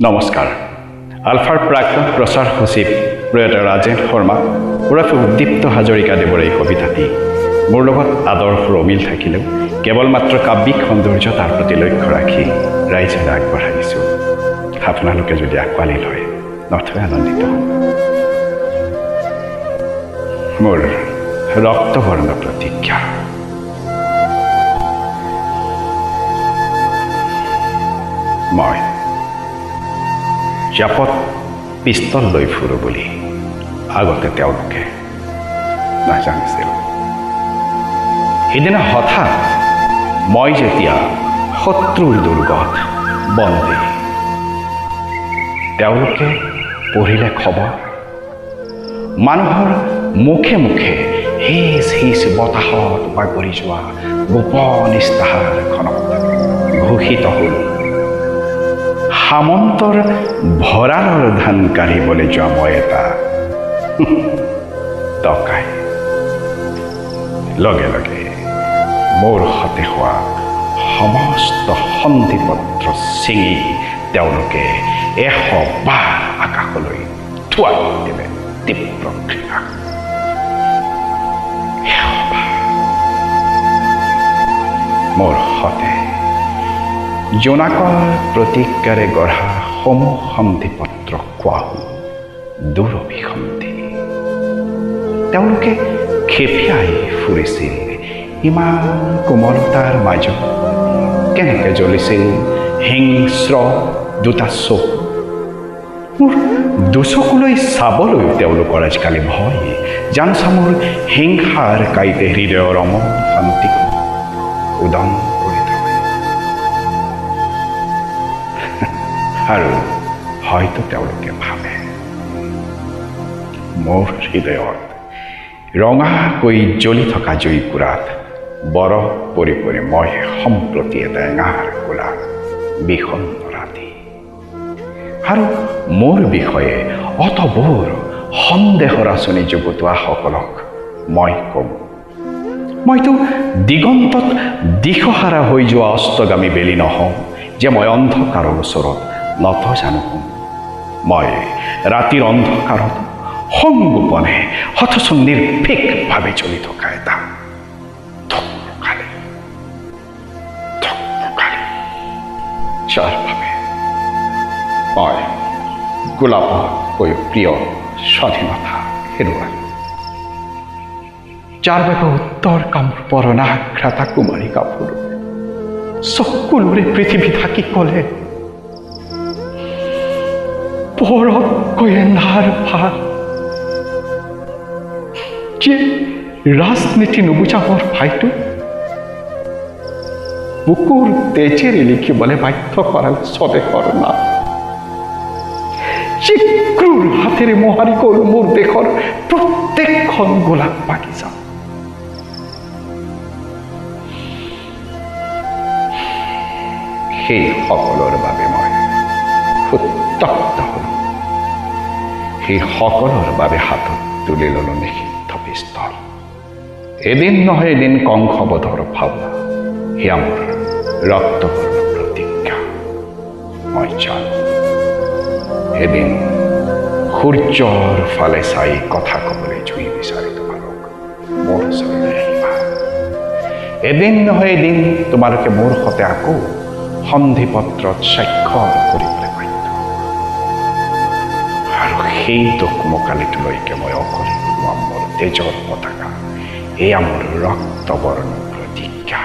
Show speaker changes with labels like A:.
A: নমস্কাৰ। আলফাৰ প্ৰাক্তন প্ৰচাৰ সচিব প্ৰয়াত ৰাজেন শৰ্মা ওৰফে উদ্দীপ্ত হাজৰিকাদেৱৰ এই কবিতাটি মোৰ লগত আদৰ্শৰ অমিল থাকিলেও কেৱল মাত্ৰ কাব্যিক সৌন্দৰ্য তাৰ প্ৰতি লক্ষ্য ৰাখি ৰাইজলৈ আগবঢ়াই দিছোঁ। আপোনালোকে যদি আঁকোৱালি লয়, নথৈ আনন্দিত হ'ম। মোৰ ৰক্তবৰ্ণ প্ৰতিজ্ঞা। মই জাপত পিষ্টল লৈ ফুৰোঁ বুলি আগতে তেওঁলোকে নাজানিছিল। সিদিনা হঠাৎ মই যেতিয়া শত্ৰুৰ দুৰ্গত বন্দী, তেওঁলোকে পঢ়িলে খবৰ। মানুহৰ মুখে মুখে হিচ হিচ বতাহত বাগৰি যোৱা গোপন ইস্তাহাৰখনত ঘোষিত হ'ল, সামন্তৰ ভঁৰালৰ ধান কাঢ়িবলৈ যোৱা মই এটা ডকাইত। লগে লগে মোৰ সতে হোৱা সমস্ত সন্ধিপত্ৰ ছিঙি তেওঁলোকে 112 আকাশলৈ থুৱাই দিলে তীব্ৰ ঘৃণা। 112 মোৰ সতে জোনাকৰ প্ৰতিজ্ঞাৰে গঢ়া সমূহ সন্ধিপত্ৰ কোৱা হ'ল দুৰভিসন্ধি। তেওঁলোকে খেপিয়াই ফুৰিছিল, ইমান কোমলতাৰ মাজত কেনেকৈ জ্বলিছিল হিংস্ৰ দুটা চকু। মোৰ দুচকুলৈ চাবলৈও তেওঁলোকৰ আজিকালি ভয়, জানোচা মোৰ হিংসাৰ কাঁইটে হৃদয়ৰ অমন শান্তিক উদং কৰি থয়। আৰু হয়তো তেওঁলোকে ভাবে, মোৰ হৃদয়ত ৰঙাকৈ জ্বলি থকা জুইকুৰাত বৰফ পৰি পৰি মই সম্প্ৰতি এটা এঙাৰ কোলা বিষণ্ণ ৰাতি। আৰু মোৰ বিষয়ে অতবোৰ সন্দেহৰ আঁচনি যুগুতোৱাসকলক মই কম, মইতো দিগন্তত দিশহাৰা হৈ যোৱা অস্তগামী বেলি নহওঁ যে মই অন্ধকাৰৰ ওচৰত নত জানো হ'ম। মই ৰাতিৰ অন্ধকাৰত সংগোপনে অথচ নিৰ্ভীকভাৱে জ্বলি থকা এটা ধুকমুকালি, ধুকমুকালি, যাৰ বাবে মই গোলাপতকৈ প্ৰিয় স্বাধীনতা হেৰুৱালো, যাৰ বাবে উত্তৰ কামৰূপৰ অনাঘ্ৰাতা কুমাৰী গাভৰু চকুলোৰে পৃথিৱী ঢাকি ক'লে, পৰতকৈ এন্ধাৰ ভাল। যে ৰাজনীতি নুবুজা মোৰ ভাইটো বুকুৰ তেজেৰে লিখিবলৈ বাধ্য কৰালে স্বদেশৰ নাম, যে ক্ৰূৰ হাতেৰে মোহাৰি গ'ল মোৰ দেশৰ প্ৰত্যেকখন গোলাপ বাগিচা, সেই সকলৰ বাবে মই উত্তপ্ত হলো। সেই সকলৰ বাবে হাতত তুলি ললো নিষিদ্ধ পিস্তল। এদিন নহয় এদিন কংসবধৰ ভাৱনা, সেয়া মোৰ ৰক্তবৰ্ণ প্ৰতিজ্ঞা। মই জানো এদিন সূৰ্যৰ ফালে চাই কথা ক'বলৈ জুই বিচাৰি তোমালোক মোৰ ওচৰলৈ আহিবা। এদিন নহয় এদিন তোমালোকে মোৰ সতে আকৌ সন্ধিপত্ৰত স্বাক্ষৰ কৰিবলৈ বাধ্য। আৰু সেই দোকমোকালিটোলৈকে মই অকলে উৰুৱাম মোৰ তেজৰ পতাকা। এয়া মোৰ ৰক্তবৰ্ণ প্ৰতিজ্ঞা।